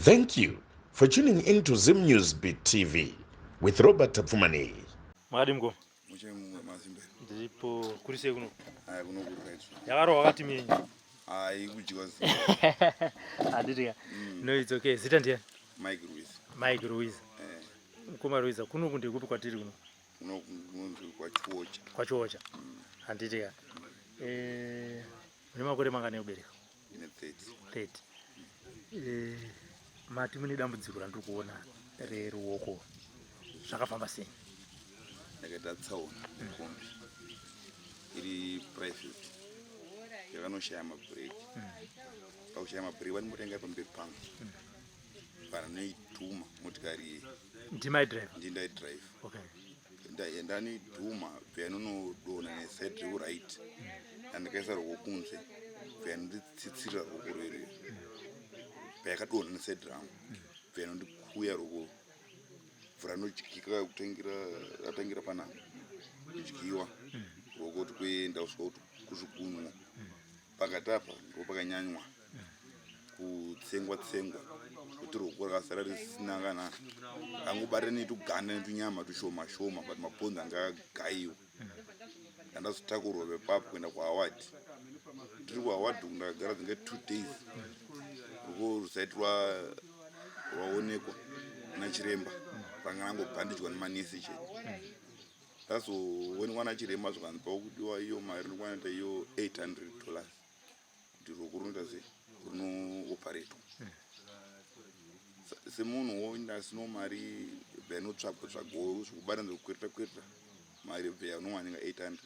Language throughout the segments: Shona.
Thank you for tuning in to Zim News Beat TV with Robert Tapfumaneyi. Makadii mukoma? Muche mumwe mazimbe. Ndiripo kuri sei kuno? Aya kuno kuri right. Yakarohwa wakati menyu. Ayi kudyiwa zi. Handiti ka. No it's okay. Zita ndiani? Mike Ruiz. Mike Ruiz. Eh. Mukoma Ruiz kuno ndekupi kwatiri kuno? Kuno kunonzi kwaChiwocha. KwaChiwocha. Handiti ka. Eh, mune makore mangani ekubereka? Ndine 30. 30. Eh, mati mune dambudziko randiri kuona reruoko. Zvakafamba sei? Ndakaita tsaona kombi iri private yakanoshaya mabhureki. Pakushaya mabhureki vanimotenga pamberi pangu. Vanoituma motikari iyi. Ndimai driver. Ndindai drive. Okay. Ndanidhuma bva yanonodonha neside rekuright, andikaisa ruoko kunze, bva yanonditsitsirira ruoko rwerwe, bva yakadonha neside rangu, bva yanondikuya ruoko, bva ranodyika kutangira ratangira panapa kudyiwa ruoko kuti kuenda kusvika kuti kuzvigunwa pakati apa ndipo pakanyanywa kutsengwa tsengwa kuti ruoko rakasara risina kana rangobata netuganda netunyama tushoma shoma, but mabhonzo anga akagaiwa. Ndandazotakurwa pepapo kuenda kuHoward. Tiri kuHoward ndakagara dzinge 2 days, ruoko rusati rwaonekwa nachiremba, ranga rangobhandijwa nemanesi chete. Ndazoonekwa nachiremba, zvikanzi pakudiwa iyo mari inokwanita iyo $800 kuti ruoko runoita sei, runooparetwa. Semunhuwo ndasino mari, bva inotsvagwa tsvagwawo zvikubatanidza kukwereta kwereta mari, bva yanowanika 800,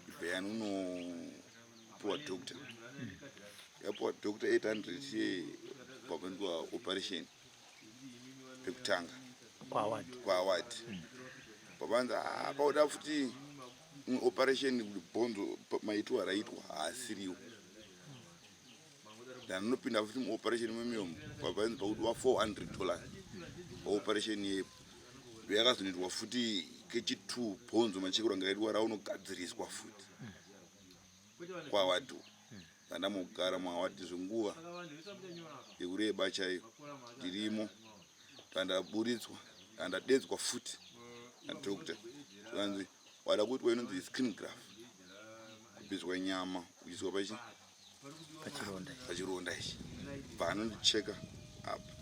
bva yanonopiwa doctor. Yapiwa doctor 800 ye, pakuendwa operation pekutanga. KwaHoward. KwaHoward pavanzi, "Ah, pauda futi imwe operation kuti bhonzo maitwa raitwa haasiriwo." Ndanopinda futi muoperation memiyomo, pavanzi pakudiwa $400 paoperation yepo. Ndoyakazonoitwa futi kechi2, bhonzo machekero anga aitwa raunogadziriswa futi kwaHoward. Ndandamugara muHoward zvenguva yekureba chaiyo ndirimo. Ndandaburitswa, ndandadedzwa futi nadoctor, zvikanzi wada kuitwa inonzi skin graft, kubviswa nyama kuiswa pachi pachironda. Pachironda ichi. Bva anondicheka apa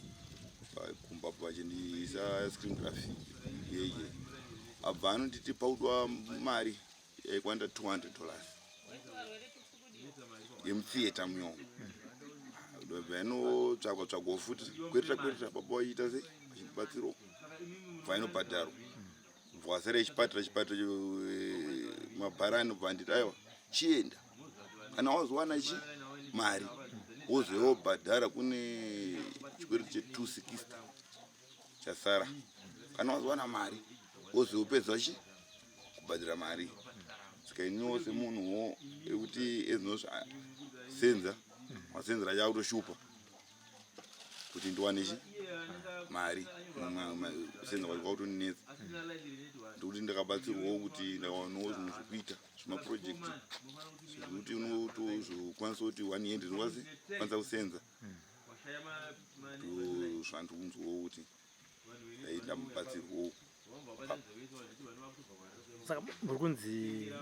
pakumba vachindiisa skin graft yeye. Abva anonditi paudwa mari yaikwanita $200 yemutheatre muyomo. Bva inotsvagwa tsvagwawo futi, kwereta kwereta, baba vachiita sei, vachindibatsirawo, bva inobhadharwa. Bva wasara chipatara chipatara mabharani, bva nditi, "Aiwa, chienda, kana wazowana chi mari wozowobhadhara, kune chikwereti che260 chasara. Kana wazowana mari wozopedza chi kubhadhara mari." Saka iniwo semunhuwo ekuti ezinozvasenza masenzera chakutoshupa kuti ndiwane chi mari, kusenza kwacho kwakutoninetsa. Ndikuti ndakabatsirwawo kuti ndakawanawo zvinhu zvekuita zvimaproject zvekuti unotozokwanisa kuti one year ndinokwanisa kwanisa kusenza. Ndozvandikunzwawo kuti dai ndamubatsirwawo. Saka muri kunzi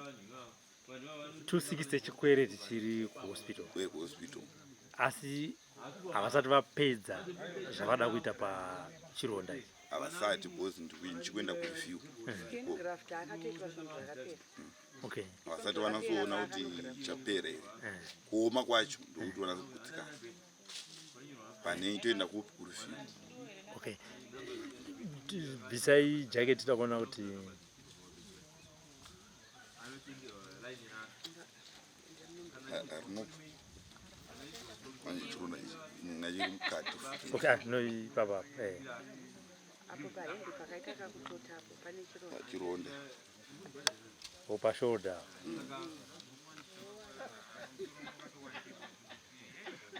260 chikwereti chiri kuhospital? Kuhospital. Asi havasati vapedza zvavada kuita pachironda ichi? Havasati, because ndichikuenda kureview. Skin graft akatoitwa zvinhu zvakapera. Havasati vanatsoona kuti chapera here. Kuoma kwacho ndokuti vanatso pane toenda kupi, kureview. Okay, bvisai jacket takuona kuti Rinobva manje chironda ichi nachiri mukati futi. Okay, ah, no, ipapa eh. Apo pahembe pakaita kakutota apo pane chironda. Chironda. O pashoulder.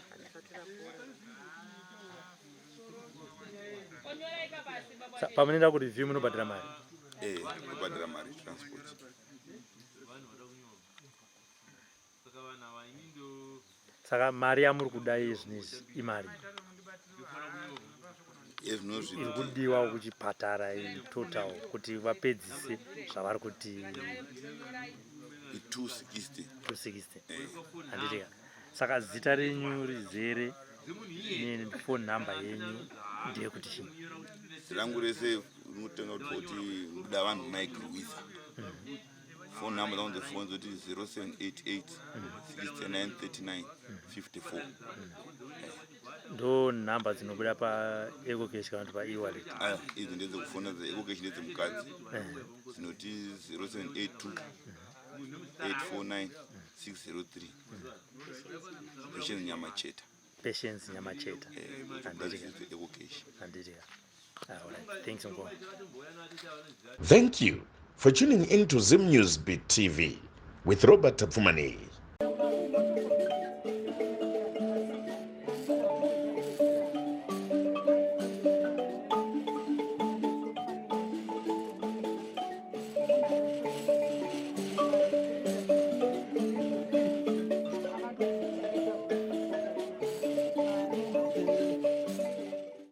Harisati rapora. Pamunoenda kureview munobhadhara mari? Eh, kubhadhara mari transport. Saka mari yamuri kuda izvinizvi imari? Yezvinozvi Iri kudiwa kuchipatara total kuti vapedzise zvavari kuti? I260. 260, handitika? Saka zita renyu rizere nefone number yenyu ndeyekuti chii? Rangu rese rinotanga kuti muda vanhu Mike Rwiza. Phone number dzangu dzefoni dzoti 0788 69 39 54. Ndo nhamba dzinobuda paEcoCash kana kuti paeWallet? Aya, idzi ndedzekufona. DzeEcoCash ndedzemukadzi, dzinoti 0782 849 603, Patience Nyamacheta. Patience Nyamacheta. Handitika? EcoCash. Handitika. Alright, thanks, mukoma. Thank you for tuning in to Zim News Beat TV with Robert Tafumani.